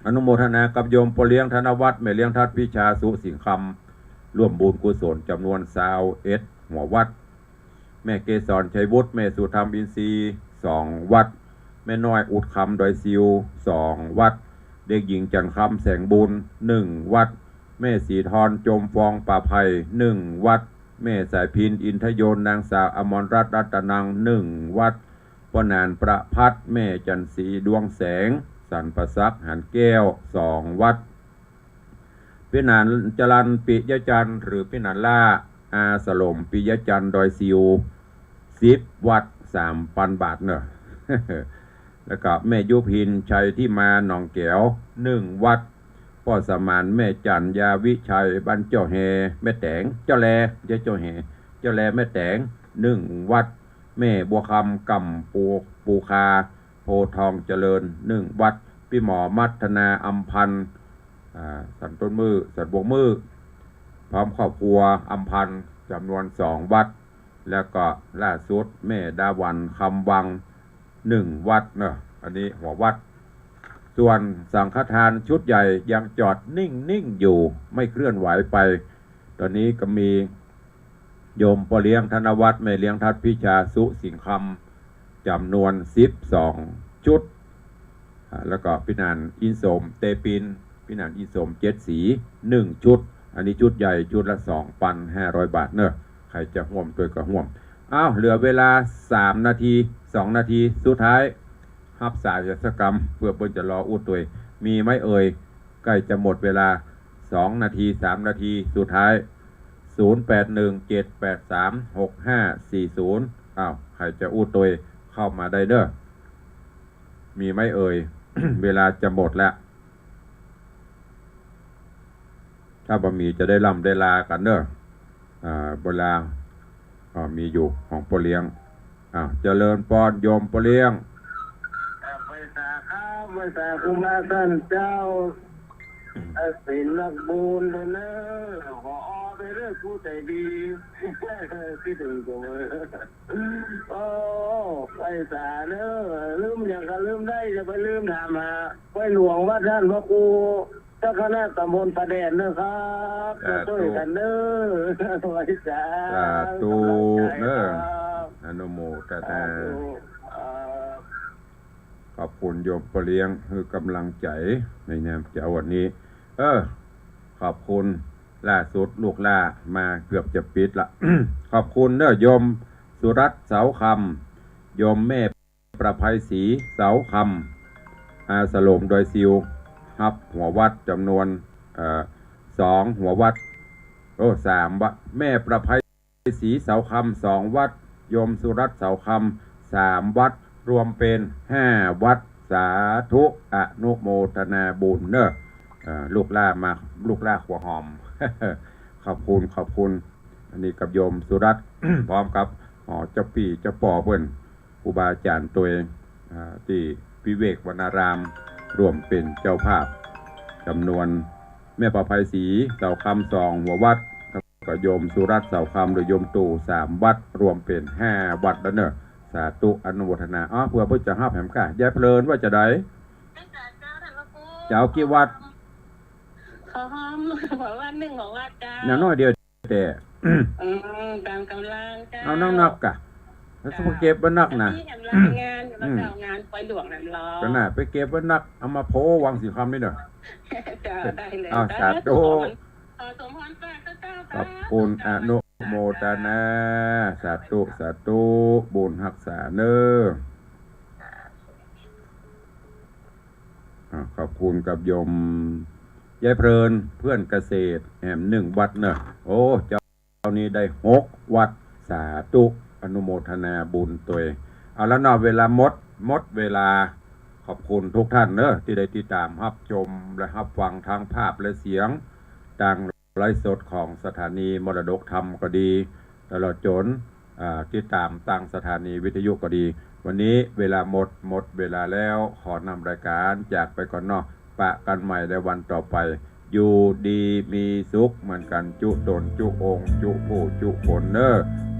อนุโมทนากับโยมป้อเลี้ยงธนวัฒน์ แม่เลี้ยงทัดพิชา สุสิงห์คำ ร่วมบุญกุศลจ๋ำนวนซาวเอ็ดหัววัด แม่เกสรชัยวุฒิ แม่สุธรรมอินทรีย์ สองวัด แม่น้อยอุดคำดอยซิว สองวัด เด็กหญิงจันทร์คำแสงบุญ หนึ่งวัด แม่ศรีทรจมฟองป่าไผ่ หนึ่งวัด แม่สายพิณอินทยนต์ นางสาวอมรรัตน์รัตนัง หนึ่งวัด ป้อหนานประภัส แม่จันทร์ศรีดวงแสง สันประศักดิ์หานแก้ว สองวัด ปี้หนานจรัญปิยจันทร์ หรือปี้หนานล่า อาสลมปิยจันทร์ ดอยซิว สิบวัด สามปันบาทเน่อ แล้วก็แม่ยุพินชัยที่มาหนองแก๋ว หนึ่งวัด ป้อสมาน แม่จันทร์ ยาวิชัย บ้านเจ้าแฮ แม่แต๋ง เจ้าแล บ่ใจ้เจ้าแฮ เจ้าแล แม่แต๋ง หนึ่งวัด แม่บัวคำ ก่ำปู ปูคา โพธิ์ทองเจริญ หนึ่งวัด ปี้หมอมัทนา อำพันธ์ อ่า สันต้นมื้อ สันบวกมื้อ พร้อมครอบครัว อำพันธ์ จ๋ำนวนสองวัด แล้วก็ล่าสุดแม่ดาหวัน คำวัง หนึ่งวัดเนาะ อันนี้หัววัด ส่วนสังฆทานชุดใหญ่ยังจอดนิ่งๆ อยู่ ไม่เคลื่อนไหวไป ต๋อนนี้ก็มีโยมป้อเลี้ยงธนวัฒน์ แม่เลี้ยงทัดพิชา สุสิงห์คำ จ๋ำนวนสิบสองชุด อ่า แล้วก็ปี้หนานอินสม เตปิน ปี้หนานอินสม เจ็ดสี หนึ่งชุด อันนี้ชุดใหญ่ ชุดละสองปันห้าร้อยบาทเนาะ ใผจะฮ่วมตวยก็ฮ่วม อ้าว เหลือเวลาสามนาที สองนาทีสุดท้าย ฮับสายสักกำ เปื้อเปิ้นจะรออู้ตวย มีไหมเอ่ย ใก้จะหมดเวลา สองนาที สามนาทีสุดท้าย ศูนย์แปดหนึ่ง เจ็ดแปดสาม หกห้าสี่ศูนย์ อ้าว ใผจะอู้ตวยเข้ามาได้เนาะ มีไหมเอ่ย เวลาจะหมดแล้ว ถ้าบ่มีจะได้ล่ำได้ลากั๋นเนาะ อ่า เวลา อ่า มีอยู่ของป้อเลี้ยง อ่า เจริญปอนโยมป้อเลี้ยง อ่า ไหว้สาครับ ไหว้สาครูบาต้านเจ้า อ่า ศิลป์นักบุญเนาะ ขอออไปเรื่อยผู้ใจ๋ดี คิดเถิงโยม โอ้ ไหว้สาเนาะ ลืมหยังก็ลืมได้ อย่าไปลืมถามหา ไหว้หลวงวัดต้านพระครู เจ้าคณะตำบลป่าแดดเนาะครับ สาธุ มาจ้วยกั๋นเนาะ ไหว้สา สาธุ กำลังใจ๋ เนาะ ครับ อนุโมทนา สาธุ ครับ ขอบคุณโยมป้อเลี้ยง หื้อกำลังใจ๋ในยามเจ๊าวันนี้ เออ ขอบคุณ ล่าสุดลูกหล้ามาเกือบจะปิดละ ขอบคุณเนาะ โยมสุรัตน์ เสาคำ โยมแม่ ประไพศรี เสาคำ อาสโลมดอยซิว ฮับหัววัดจ๋ำนวน เอ่อ สองหัววัด โอ้ สามวัด แม่ประไพศรี เสาคำ สองวัด โยมสุรัตน์ เสาคำ สามวัด รวมเป๋นห้าวัด สาธุ อนุโมทนาบุญเนาะ เอ่อ ลูกหล้ามา ลูกหล้าหัวหอม ขอบคุณ ขอบคุณ อันนี้กับโยมสุรัตน์ พร้อมกับ อ๋อ เจ้าปี้เจ้าป้อเปิ้น ครูบาอาจ๋ารย์ตวย อ่า ตี้วิเวกวรรณาราม ร่วมเป๋นเจ้าภาพ จ๋ำนวน แม่ประไพศรี เสาคำ สองหัววัด แล้วก็โยมสุรัตน์ เสาคำ หรือโยมตู่ สามวัด รวมเป๋นห้าวัดแล้วเนาะ สาธุ อนุโมทนา อ้าว เปื้อเปิ้นจะฮับแหมก่ะ ยายเพลินว่าจะใด เจ้ากี่วัด ขอหอม หัววัดหนึ่งหัววัดเจ้า อย่างน้อยเดียว แต่ อืม ต๋ามก๋ำลังเจ้า เอานักๆ ก่ะ แล้วจะไปเก็บไว้นักนะ มีก๋ำลังงาน แล้วก็เอางานปอยหลวงนั่นรอ ก็น่ะ ไปเก็บไว้นัก เอามาโพวางสีคำนี่เนาะ เจ้า ได้เลย เอา สาธุ ขอสมพรฝากเจ้า ขอบคุณ อนุโมทนา สาธุ สาธุ บุญฮักษาเนาะ อ่า ขอบคุณกับโยมยายเพลิน เพื่อนเกษตร แหมหนึ่งวัดเนาะ โอ้ เจ้านี้ได้หกวัด สาธุ อนุโมทนาบุญตวย เอาละเนาะ เวลาหมด หมดเวลา ขอบคุณทุกท่านเนาะ ตี้ได้ติดต๋ามฮับชม และฮับฟังทั้งภาพและเสียง ตางไลฟ์สดของสถานีมรดกธรรมก็ดี ตลอดจ๋น อ่า ติดต๋ามตางสถานีวิทยุก็ดี วันนี้เวลาหมด หมดเวลาแล้ว ขอนำรายก๋านจากไปก่อนเนาะ ปะกั๋นใหม่ในวันต่อไป อยู่ดีมีสุขเหมือนกั๋นจุ๊ต๋นจุ๊องค์จุ๊ผู้จุ๊คนเนาะ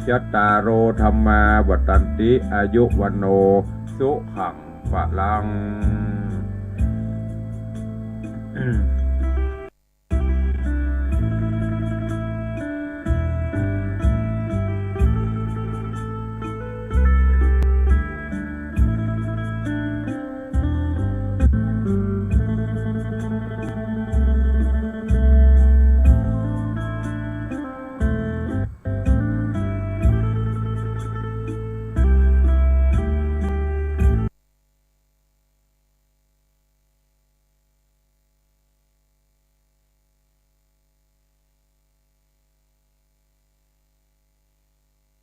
จัตตาโร ธัมมา วัฑฒันติ อายุ วัณโณ สุขัง พลัง